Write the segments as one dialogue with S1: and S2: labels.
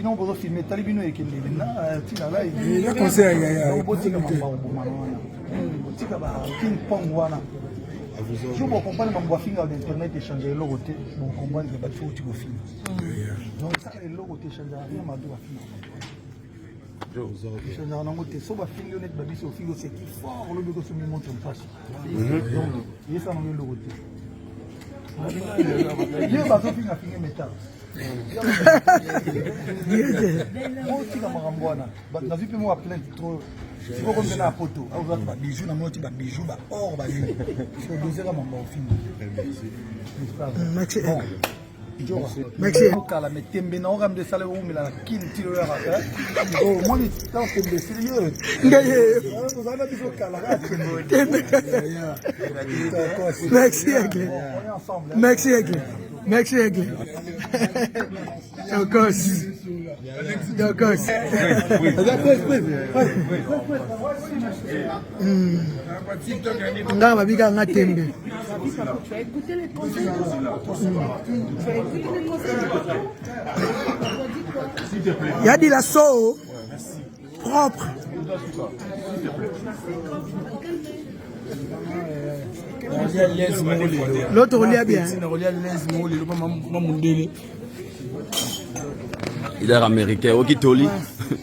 S1: Bino bozo filme, etali bino, ekendele na ntina live.
S2: Ya conseil ya
S1: Botika mambo bomana wana, botika ba ping pong wana. Jour bocomprendre mambo bafinga na internet, échange eloko te. Bocomprendre ke bato oti kofinga, donc sala eloko te, échange rien. Bato bafinga, échangeaka nango te. So bafingi yo neti babiso, ofingi, oseki fort, olobi kosomi moto mpasi. Donc yesa nango eloko te. Ye bazofinga finge meta, otika makambo wana. Nazwi mpe mwa plainte trop sikoyo mpe na poto akozwaka babiju na moti, babiju ba or, banini, odoseka mambo ofinga.
S3: Merci. Merci.
S1: Kala me tembe na oka nde esala oumela na kini ti oyo yaka omoni ntango tembe esili ye.
S3: Ngai.
S1: Ozala na biso kala kaka tembe.
S3: Merci, Aigle.
S1: On est ensemble.
S3: Merci, Aigle. Merci, Aigle. Tokos. Tokos. Nga babika nga tembe.
S4: Tu as écouté les conseils de Tu as écouté les conseils de
S3: Il y a de la sauce propre. L'autre olia bien.
S2: Mundele.
S5: Il est américain, okitoli.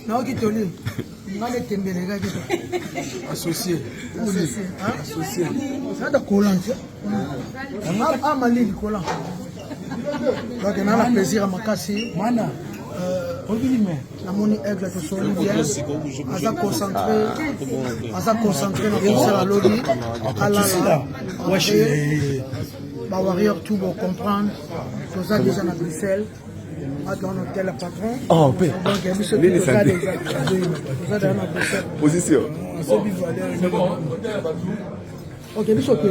S3: Naoki toli. Nga nde tembelekaki.
S2: Associé.
S3: Associé. Nada kolan te. Amalili kolan. Donc na na plaisir ya makasi.
S2: Mana.
S3: Namoni Aigle, tosoli bien, aza concentré, aza concentré na concert. Alobi alala bawarrior tout bocomprendre. Toza déjà na Bruxelles, aza na hôtel ya patron.
S5: Oh, pe.
S3: Donc biso
S5: Nini
S3: toza
S5: santé?
S3: déjà, toza déjà na Bruxelles.
S5: Position.
S3: Ok, biso te.